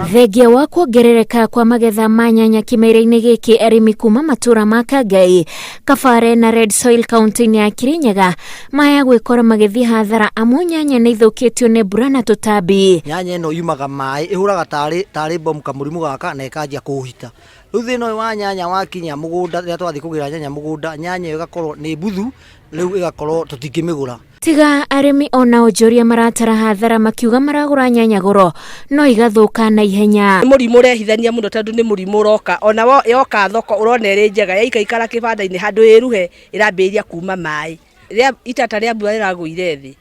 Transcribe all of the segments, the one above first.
Thengia wa kuongerereka kwa magetha ma nyanya kĩmera-inĩ gĩkĩ, arĩmi kuma matũra ma Kangai, Kabare na Red Soil kaunti-inĩ ya Kirinyaga maya gwĩkora magĩthiĩ hathara amu nyanya nĩ ithũkĩtio nĩ mbura na tũtambi. Nyanya ĩno yumaga maĩ, ĩhũraga tarĩ bomu kamũrimũ gaka na ĩkanjia kũũhita. Rĩu thĩna ũyũ wa nyanya wakinya mũgũnda, rĩrĩa twathiĩ kũgĩra nyanya mũgũnda, nyanya ĩyo ĩgakorwo nĩ mbuthu, rĩu ĩgakorwo tũtingĩmĩgũra. Tiga arĩmi ona onjoria maratara hathara makiuga maragũra nyanya goro no igathũka na ihenya. Nĩ mũrimũ ũrehithania mũno tondũ nĩ mũrimũ ũroka ona yoka thoko ũrona ĩrĩ njega, yaikaikara kĩbanda-inĩ handũ ĩruhe ĩrambĩrĩria kuma maĩ. Rĩrĩa itata rĩa mbura rĩragũire thĩ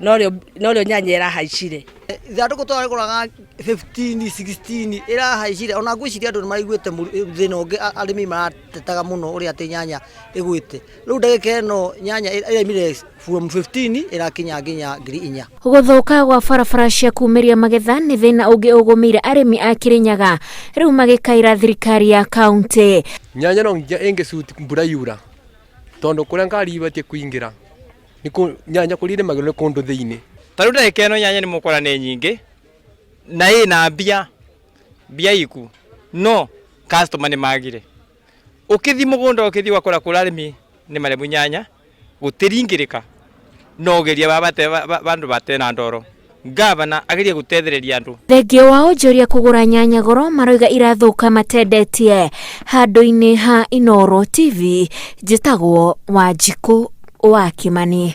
norĩo nyanya ĩrahaicire. Ithandũkũ twarĩgũraga 15 16 ĩrahaicire, ona ngwĩciria andũ nĩ maraiguĩte thĩna ũngĩ, arĩmi maratetaga mũno ũrĩa atĩ nyanya ĩgwĩte. Rĩu ndagĩka ĩno nyanya ĩraimire from 15 ĩrakinya nginya 4000. Gũthũka gwa barabara cia kumĩria magetha nĩ thĩna ũngĩ ũgũmĩire arĩmi a Kirinyaga rĩu magĩkaĩra thirikari ya kaunti. Nyanya no nginya ĩngĩsuit mbura yura, tondũ kũrĩa ngari ibatiĩ kũingĩra nyanya kũrĩa irĩmagĩrwo nĩ kũndũ thĩinĩ. Ta rĩu ndagĩka ĩno nyanya nĩ mũkora nĩ nyingĩ na ĩna mbia, mbia iku no customer nĩ magire. Ũkĩthiĩ mũgũnda ũkĩthiĩ ũgakora kũrĩa arĩmi nĩ maremu nyanya gũtiringĩrĩka no ũgeria bandũ batena ndoro. Gavana agerie gũtethereria andũ. Thengia wa onjoria kũgũra nyanya goro maroiga irathũka matendetie. Handũ-inĩ ha Inooro TV, njĩtagwo Wanjikũ wa Kĩmani.